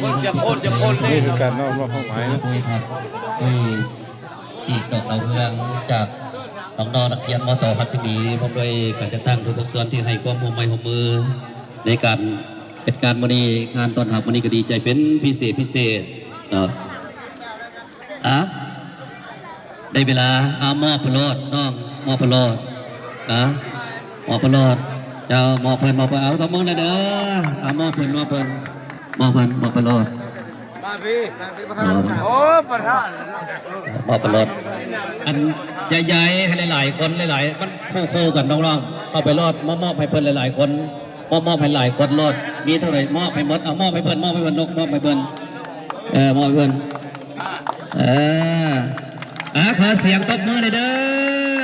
ເພິ່ນຈະໂຄ່ນ ຈະໂຄ່ນເດ້ ນີ້ຄືການນອບ ມອບຄວາມໝາຍເນາະ ໂດຍ ປີກດອກດາວເຮືອງຈາກນ້ອງໆນັກຮຽນ ມ.ຕ ຮັດສະໝີ ພ້ອມດ້ວຍການຈັດຕັ້ງທຸກພາກສ່ວນທີ່ໃຫ້ຄວາມຮ່ວມໄມ້ຮ່ວມມືໃນການເຮັດງານມື້ນີ້. ງານຕ້ອນຮັບມື້ນີ້ກໍດີໃຈເປັນພິເສດພິເສດເນາະ. ອາ ໄດ້ເວລາ ເອົາ ມອບເພິ່ນໂລດນ້ອງ ມອບເພິ່ນໂລດ ອາ ມອບເພິ່ນໂລດ ເຈົ້າ ມອບເພິ່ນ ມອບເພິ່ນ ເອົາ ຕົບມືແດ່ເດີ ເອົາ ມອບເພິ່ນ ມອບເພິ່ນ ມອບເພິ່ນ ມອບເພິ່ນໂລດ ມາພີ້ ມາພີ້ປະທານ ໂອ້ ປະທານ ມອບເພິ່ນໂລດ ອັນໃຫຍ່ໆ ໃຫ້ຫຼາຍໆຄົນ ຫຼາຍໆ ມັນຄູ່ໆກັນ ນ້ອງໆ ເຂົ້າໄປໂລດ ມອບ ມອບໃຫ້ເພິ່ນຫຼາຍໆຄົນ ມອບ ມອບໃຫ້ຫຼາຍຄົນໂລດ ມີເທົ່າໃດມອບໃຫ້ໝົດ ເອົາ ມອບໃຫ້ເພິ່ນ ມອບໃຫ້ເພິ່ນ ມອບໃຫ້ເພິ່ນ ເອີ ມອບໃຫ້ເພິ່ນ ເອີ ອາ ຂໍສຽງຕົບມືໜ່ອຍເດີ.